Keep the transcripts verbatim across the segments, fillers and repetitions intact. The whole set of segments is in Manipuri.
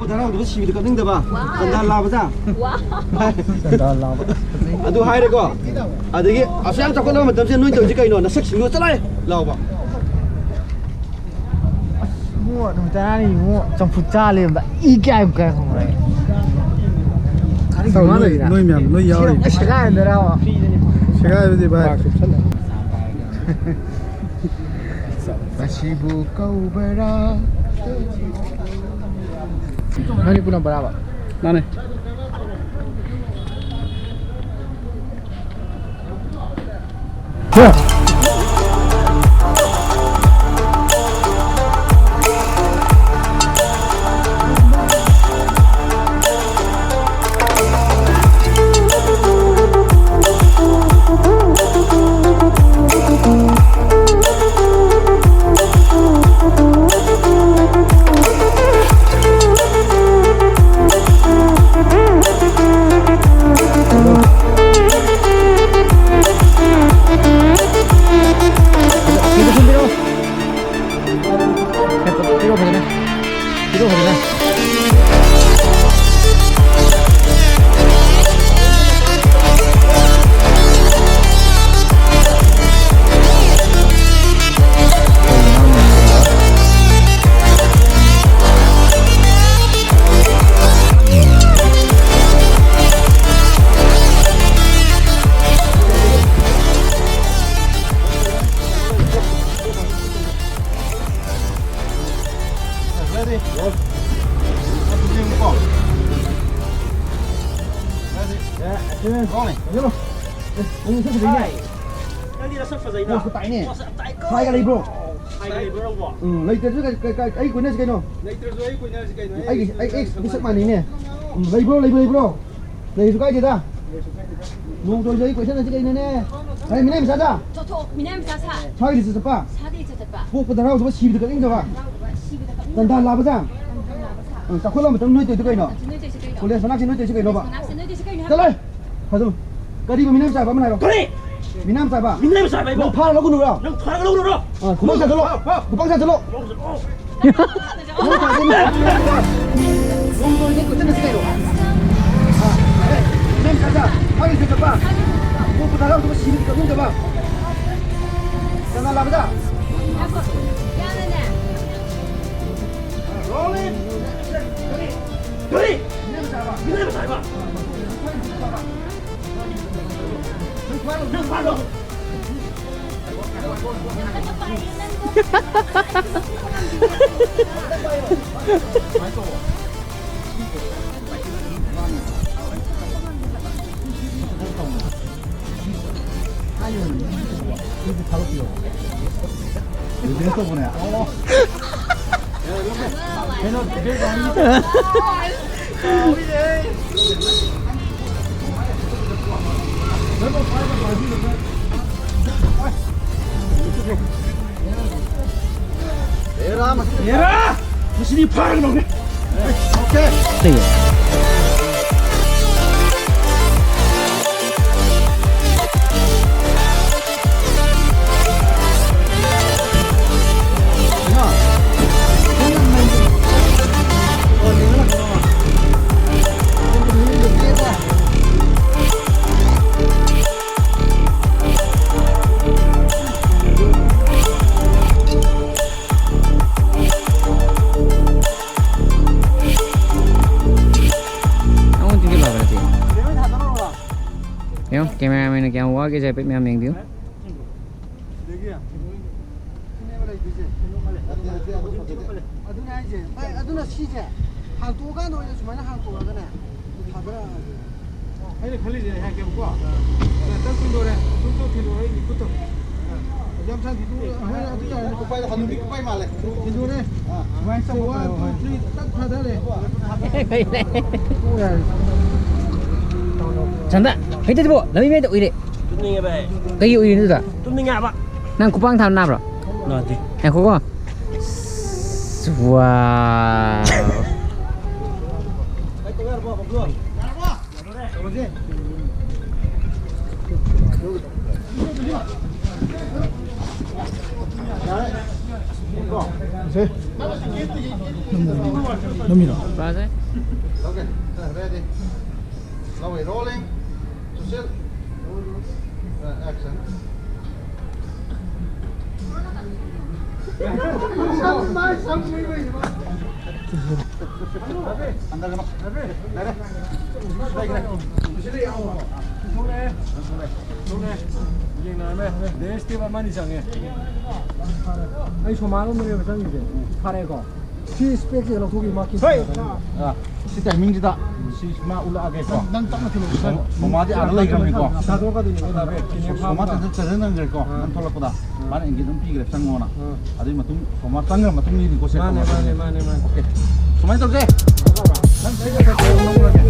ꯍꯔꯥꯎꯗꯕ ꯁꯤꯕꯗ ꯀꯞꯅꯤꯡꯗꯕ꯫ ꯆꯟꯗꯥ ꯂꯥꯕꯗ꯫ ꯆꯟꯗꯥ ꯂꯥꯕ꯫ ꯑꯗꯨ ꯍꯥꯏꯔꯦꯀꯣ꯫ ꯑꯗꯒꯤ ꯑꯁꯨꯛ ꯌꯥꯝ ꯆꯥꯎꯈꯠꯂꯕ ꯃꯇꯝꯁꯤꯗ ꯅꯣꯏ ꯇꯧꯔꯤꯁꯤ ꯀꯩꯅꯣ? ꯅꯁꯛꯁꯤꯡꯗꯨ ꯆꯠꯂꯣ ꯂꯥꯎꯕ꯫ ꯏꯕꯨꯡꯉꯣ, ꯅꯨꯃꯤꯠ ꯇꯔꯥꯅꯤ ꯏꯕꯨꯡꯉꯣ, ꯆꯝꯐꯨꯠ ꯆꯥ ꯂꯩꯔꯝꯕ꯫ ꯏ ꯀꯌꯥ ꯌꯥꯝ ꯀꯥꯏ ꯈꯪꯕ꯭ꯔꯥ? ꯅꯣꯏ, ꯅꯣꯏ ꯃꯌꯥꯝ ꯂꯣꯏ ꯌꯥꯎꯔꯤ꯫ ꯁꯦꯒꯥꯏꯔꯗꯣꯏꯔꯕ? ꯁꯦꯒꯥꯏꯕꯗꯤ ꯚꯥꯏ꯫ ꯃꯁꯤꯕꯨ ꯀꯧꯕꯔꯥ? ꯅꯪꯗꯤ ꯄꯨꯅꯝꯕꯔꯥꯕ? ꯃꯥꯅꯦ꯫ ꯅꯪꯗꯤ ꯅꯁꯛ ꯐꯖꯩꯅ꯫ ꯄꯣꯁꯀ ꯇꯥꯏꯅꯦ꯫ ꯄꯣꯁ ꯌꯥꯝ ꯇꯥꯏꯀꯣ꯫ ꯁꯥꯏꯒ ꯂꯩꯕ꯭ꯔꯣ? ꯁꯥꯏꯒ ꯂꯩꯕ꯭ꯔꯣ ꯅꯪꯕꯣ? ꯎꯝ, ꯂꯩꯇ꯭ꯔꯁꯨ ꯀꯩ-, ꯀꯩ-, ꯀꯩ-, ꯑꯩ ꯀꯣꯏꯅꯁꯤ ꯀꯩꯅꯣ? ꯂꯩꯇ꯭ꯔꯁꯨ ꯑꯩ ꯀꯣꯏꯅꯔꯁꯤ ꯀꯩꯅꯣ? ꯑꯩꯒꯤ, ꯑꯩ ꯑꯦꯛꯁ ꯃꯁꯛ ꯃꯥꯟꯅꯩꯅꯦ꯫ ꯎꯝ, ꯂꯩꯕ꯭ꯔꯣ, ꯂꯩꯕ꯭ꯔꯣ, ꯂꯩꯕ꯭ꯔꯣ? ꯂꯩꯔꯁꯨ ꯀꯥꯏꯗꯦꯗ꯫ ꯅꯣꯡ ꯇꯧꯔꯁꯨ ꯑꯩ ꯀꯣꯏꯁꯟꯅꯁꯤ ꯀꯩꯅꯣꯅꯦ? ꯑꯩ ꯃꯤꯅꯥꯏ ꯃꯆꯥꯗ꯫ ꯊꯣꯛ, ꯊꯣꯛ, ꯃꯤꯅꯥꯏ ꯃꯆꯥ ꯁꯥ꯫ ꯁꯥꯒꯤ ꯂꯤꯆꯠ ꯆꯠꯄ꯫ ꯁꯥꯒꯤ ꯂꯤꯆꯠ ꯆꯠꯄ꯫ ꯄꯣꯛꯄꯗ ꯍꯔꯥꯎꯗꯕ, ꯁꯤꯕꯗ ꯀꯞꯅꯤꯡꯗꯕ꯫ ꯍꯔꯥꯎꯗꯕ, ꯁꯤꯕꯗ ꯀꯞꯅꯤꯡꯗꯕ꯫ ꯇꯟꯗꯥ ꯂꯥꯕꯗ꯫ ꯇꯟꯗꯥ ꯂꯥꯕ ꯁꯥ꯫ ꯑ, ꯆꯥꯎꯈꯠꯂꯕ ꯃꯇꯝꯗ ꯅꯣꯏ ꯇꯧꯔꯤꯗꯣ ꯀꯩꯅꯣ? ꯅꯣꯏ ꯇꯧꯔꯤꯁꯦ ꯀꯩꯅꯣ? ꯀꯣꯂꯦꯖ ꯃꯅꯥꯛꯁꯤ ꯅꯣꯏ ꯇꯧꯔꯤꯁꯦ ꯀꯩꯅꯣꯕ? ꯀꯣꯂꯦꯖ ꯃꯅꯥꯛꯁꯤ ꯅꯣꯏ ꯇꯧꯔꯤꯁꯦ ꯀꯩꯅꯣ ꯍꯥꯏꯕ? ꯆꯠꯂꯣꯍꯦ! ꯐꯥꯖꯜꯂꯨ꯫ ꯀꯔꯤꯕ ꯃꯤꯅꯥꯏ ꯃꯆꯥ ꯍꯥꯏꯕ ꯑꯃꯅ ꯍꯥꯏꯔꯣ? ꯀꯔꯤ? ꯃꯤꯅꯥꯏ ꯃꯆꯥ ꯍꯥꯏꯕ? ꯃꯤꯅꯥꯏ ꯃꯆꯥ ꯍꯥꯏꯕ ꯏꯕꯣ? ꯅꯪ ꯐꯥꯔ ꯂꯧꯒꯅꯨꯔꯣ? ꯅꯪ ꯐꯥꯔꯒ ꯂꯧꯔꯨꯔꯣ? ꯑ, ꯈꯨꯄꯥꯛ ꯆꯥꯁꯤꯜꯂꯣ꯫ ꯐꯥꯎ, ꯐꯥꯎ, ꯐꯥꯎ꯫ ꯈꯨꯄꯥꯛ ꯆꯥꯁꯤꯜꯂꯣ꯫ ꯂꯧꯔꯨꯔꯣ꯫ ꯅꯣꯡꯃ ꯅꯣꯡꯃꯒꯤ ꯀꯣꯏꯆꯠꯂꯁꯤ ꯀꯩꯅꯣ꯫ ꯑꯥ, ꯑꯦ, ꯅꯪ ꯈꯔꯗ, ꯃꯥꯒꯤ ꯁꯦꯠꯇꯄ꯫ ꯅꯣꯡ ꯄꯨꯊꯔ ꯑꯗꯨꯒ ꯁꯤꯕꯗꯤ ꯀꯛꯅꯤꯡꯗꯕ꯫ ꯀꯅꯥ ꯂꯥꯛꯄꯗ? ꯔꯣꯂꯤꯡ! ꯒꯥꯔꯤ! ꯒꯥꯔꯤ! ꯃꯤꯅ ꯃꯆꯥ ꯍꯥꯏꯕ! ꯃꯤꯅ ꯃꯆꯥ ꯍꯥꯏꯕ! ꯅꯪ ꯐꯥꯔꯣ, ꯅꯪ ꯐꯥꯔꯣ! ꯃꯁꯤꯗꯤ ꯐꯥꯒꯗꯧꯅꯦ꯫ ꯑꯃꯨꯛ ꯊꯤꯡꯖꯤꯜꯂꯣ ꯍꯥꯏꯕ ꯅꯠꯇꯦ꯫ ꯌꯦꯡꯉꯣ, ꯀꯦꯃꯦꯔꯥꯃꯦꯟꯅ ꯀꯌꯥꯝ ꯋꯥꯒꯦꯁꯦ ꯍꯥꯏꯐꯦꯠ ꯃꯌꯥꯝ ꯌꯦꯡꯕꯤꯌꯨ꯫ ꯑꯗꯨꯅꯦ ꯍꯥꯏꯁꯦ꯫ ꯚꯥꯏ, ꯑꯗꯨꯅ ꯁꯤꯁꯦ ꯍꯥꯡꯇꯣꯛꯑꯀꯥꯟꯗ ꯑꯣꯏꯅ ꯁꯨꯃꯥꯏꯅ ꯍꯥꯡꯇꯣꯛꯑꯒꯅꯦ ꯊꯥꯗꯔꯛꯑꯒꯦ꯫ ꯑꯩꯅ ꯈꯜꯂꯤꯁꯦ ꯑꯩ ꯍꯥꯏꯔꯛꯀꯦꯕꯀꯣ꯫ ꯇꯛ ꯊꯤꯟꯗꯣꯔꯦ꯫ ꯈꯨꯠꯇꯣ ꯊꯤꯟꯗꯣꯔꯦ, ꯈꯨꯠꯇꯣ꯫ ꯌꯥꯝ ꯁꯥꯡ ꯊꯤꯟꯗꯣꯛꯑꯣ꯫ ꯍꯣꯏ, ꯑꯗꯨ ꯌꯥꯔꯦ꯫ ꯀꯨꯞꯄꯥꯏꯗ ꯍꯅꯨꯕꯤ ꯀꯨꯞꯄꯥꯏ ꯃꯥꯜꯂꯦ꯫ ꯊꯤꯟꯗꯣꯔꯦ꯫ ꯁꯨꯃꯥꯏꯅ ꯇꯧꯕ꯫ One, two, three, ꯇꯛ ꯊꯥꯗꯔꯦ꯫ ꯁꯟꯗ, ꯍꯩꯇꯗꯤꯕꯣ, ꯂꯝꯕꯤ ꯃꯌꯥꯏꯗ ꯎꯏꯔꯦ꯫ ꯇꯨꯝꯅꯤꯡꯉꯦ ꯚꯥꯏ꯫ ꯀꯩꯒꯤ ꯎꯏꯔꯤꯅꯣ ꯑꯗꯨꯗ? ꯇꯨꯝꯅꯤꯡꯉꯦ ꯍꯥꯏꯕ꯫ ꯅꯪ ꯈꯨꯄꯥꯡ ꯊꯥꯕ ꯅꯥꯕ꯭ꯔꯣ? ꯅꯥꯗꯦ꯫ ꯉꯥꯏꯈꯣꯀꯣ꯫ ꯋꯥꯎ꯫ ꯅꯝꯃꯤꯔꯣ? Okay, ready. Now we're rolling. Sushil. Uh, action. ꯍꯟꯊꯒꯅꯨ꯫ ꯂꯩꯔꯦ꯫ ꯂꯩꯔꯦ꯫ ꯗꯦꯁꯇꯤ ꯑꯃꯅꯤ ꯆꯪꯉꯦ꯫ ꯑꯩ ꯁꯣꯃꯥꯔꯣꯝꯗꯅꯦꯕ ꯆꯪꯉꯤꯁꯦ꯫ ꯐꯔꯦꯀꯣ꯫ ꯁꯤ ꯏꯁꯄꯦꯛꯁꯦ ꯂꯧꯊꯣꯛꯈꯤ, ꯃꯥ ꯀꯦꯁ ꯍꯣꯏ꯫ ꯇꯧꯔꯛꯀꯅꯤ꯫ ꯑꯥ, ꯁꯤ ꯇꯥꯏꯃꯤꯡꯁꯤꯗ ꯁꯤ ꯃꯥ ꯎꯠꯂꯛꯑꯒꯦꯀꯣ꯫ ꯅꯪ ꯇꯞꯅ ꯊꯤꯜꯂꯛꯑꯣ꯫ ꯁꯣ-, ꯁꯣꯃꯥꯗꯤ ꯑꯥꯗ ꯂꯩꯈ꯭ꯔꯕꯅꯤꯀꯣ꯫ ꯊꯥꯗꯣꯛꯀꯗꯣꯏꯅꯤ, ꯀꯩꯅꯣ, ꯀꯤꯅꯦ ꯁꯣ-, ꯁꯣꯃꯥ ꯐꯥꯝꯗ꯫ ꯇꯦꯟꯁꯟ ꯆꯠꯆꯅꯤꯡꯗ꯭ꯔꯦꯀꯣ꯫ ꯑꯥ꯫ ꯅꯪ ꯊꯣꯛꯂꯛꯄꯗ꯫ ꯑꯥ꯫ ꯃꯥꯅ ꯏꯪꯒꯤꯠ ꯑꯗꯨꯝ ꯄꯤꯈ꯭ꯔꯦ, "ꯆꯪꯉꯣꯅ"꯫ ꯑꯥ꯫ ꯑꯗꯨꯒꯤ ꯃꯇꯨꯡ ꯁꯣꯃꯥ ꯆꯪꯈ꯭ꯔ ꯃꯇꯨꯡꯗꯒꯤ negotiate ꯃꯥꯅꯦ, ꯇꯧꯔꯁꯦ꯫ ꯃꯥꯅꯦ, ꯃꯥꯅꯦ, ꯃꯥꯅꯦ꯫ Okay꯫ ꯁꯨꯃꯥꯏꯅ ꯇꯧꯁꯦ꯫ ꯅꯪ ꯁꯤꯒ ꯀꯩꯀꯩ ꯑꯃꯨꯛ ꯂꯧꯔꯒꯦ꯫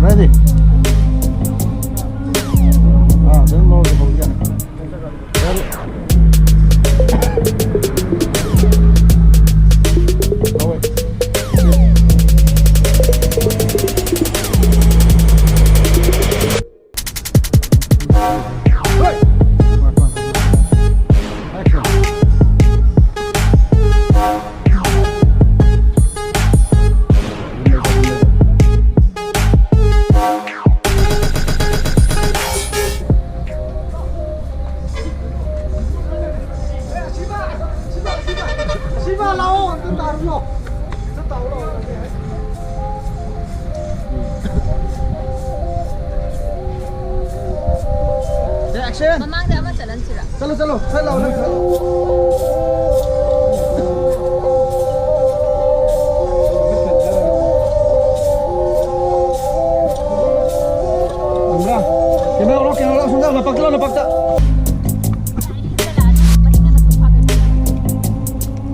Ready? ꯑꯥ, ꯑꯗꯨꯝ ꯂꯧꯔꯒ ꯍꯧꯕ ꯌꯥꯅꯤ꯫ Ready? ꯍꯧꯋꯦ꯫ ꯁꯤꯃ ꯂꯥꯛꯑꯣ, ꯑꯝꯇ ꯇꯥꯔꯨꯂꯣ꯫ ꯑꯝꯇ ꯇꯥꯔꯨꯂꯣ꯫ Action! ꯃꯃꯥꯡꯗ ꯑꯃ ꯆꯠꯍꯟꯁꯤꯔꯥ? ꯆꯠꯂꯣ, ꯆꯠꯂꯣ, ꯁꯠ ꯂꯥꯛꯑꯣ, ꯅꯪ ꯆꯠꯂꯣ꯫ ꯀꯦꯃꯦꯔꯥ ꯂꯧꯔꯣ, ꯀꯦꯃꯦꯔꯥ ꯂꯧꯔꯣ, ꯁꯣꯝꯗ ꯂꯝꯄꯥꯛꯇ ꯂꯥꯛꯑꯣ, ꯂꯝꯄꯥꯛꯇ꯫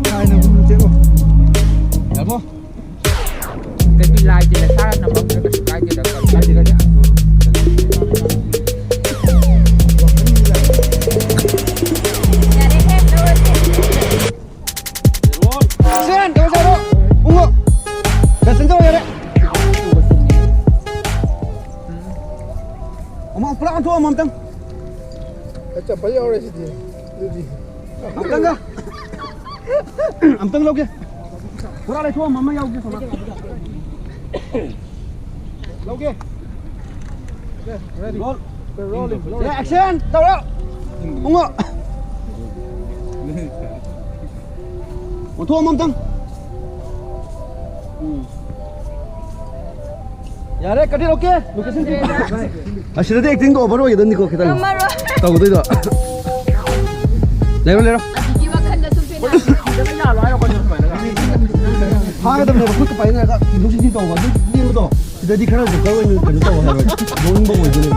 ꯀꯥꯏꯅ ꯆꯦꯜꯂꯣ꯫ ꯌꯥꯔꯕꯣ? ꯀꯩꯁꯨ ꯂꯥꯏꯗꯤ ꯂꯩꯁꯥꯔ ꯅꯝꯕꯝꯗ ꯀꯩꯁꯨ ꯀꯥꯏꯗꯦꯗ꯫ ꯀꯥꯏꯗꯦ, ꯀꯥꯏꯗꯦ꯫ ꯑꯦꯛꯁꯟ! ꯀꯩꯅꯣ ꯇꯧꯔꯣ꯫ ꯎꯪꯉꯣ꯫ ꯀꯦꯟꯁꯦꯜ ꯇꯧꯔꯣ, ꯌꯥꯔꯦ꯫ ꯑꯃ ꯄꯨꯂꯞ ꯑꯣꯟꯊꯣꯛꯑꯝꯃꯣ ꯑꯝꯇꯪ꯫ ꯑꯩ ꯆꯝꯄꯜ ꯌꯥꯎꯔꯦ ꯁꯤꯗꯤ꯫ ꯑꯗꯨꯗꯤ꯫ ꯑꯝꯇꯪꯒ꯫ ꯑꯝꯇꯪ ꯂꯧꯒꯦ꯫ ꯄꯨꯔꯥ ꯂꯩꯊꯣꯛꯑꯝꯃꯣ ꯑꯃ ꯌꯥꯎꯒꯦ ꯁꯣꯝꯗ꯫ ꯂꯧꯒꯦ꯫ ꯔꯣꯜ꯫ ꯔꯣꯜ꯫ ꯑꯦ, ꯑꯦꯛꯁꯟ! ꯇꯧꯔꯣ! ꯎꯪꯉꯣ! ꯑꯣꯟꯊꯣꯛꯑꯝꯃꯣ ꯑꯝꯇꯪ꯫ ꯎꯝ꯫ ꯌꯥꯔꯦ, ꯀꯠ ꯏꯠ, ꯑꯣꯀꯦ? ꯂꯣꯀꯦꯁꯟ ꯄꯤꯔꯛꯑꯣ꯫ ꯑꯁꯤꯗꯗꯤ ꯑꯦꯛꯇꯤꯡꯗꯣ ꯑꯣꯚꯔ ꯑꯣꯏꯒꯗꯕꯅꯤꯀꯣ, ꯈꯤꯇꯪ꯫ ꯉꯝꯃꯔꯣꯏ꯫ ꯇꯧꯒꯗꯣꯏꯗꯣ꯫ ꯂꯩꯔꯣ, ꯂꯩꯔꯣ꯫ ꯑꯗꯨꯒꯤ ꯋꯥꯈꯜꯗ ꯁꯨꯝ ꯄꯦꯟꯅ꯫ ꯐꯥꯒꯗꯕꯅꯦꯕ, ꯈꯨꯠꯀ ꯄꯥꯏꯅꯔꯒ ꯊꯤꯟꯗꯣꯛ ꯊꯤꯟꯖꯤꯟ ꯇꯧꯕ, ꯑꯗꯨ ꯂꯦꯟꯕꯗꯣ꯫ ꯁꯤꯗꯗꯤ ꯈꯔ ꯖꯣꯀꯔ ꯑꯣꯏꯅ ꯀꯩꯅꯣ ꯇꯧ ꯍꯥꯏꯕ, ꯅꯣꯛꯅꯤꯡꯕ ꯑꯣꯏꯗꯣꯏꯅꯦꯕ꯫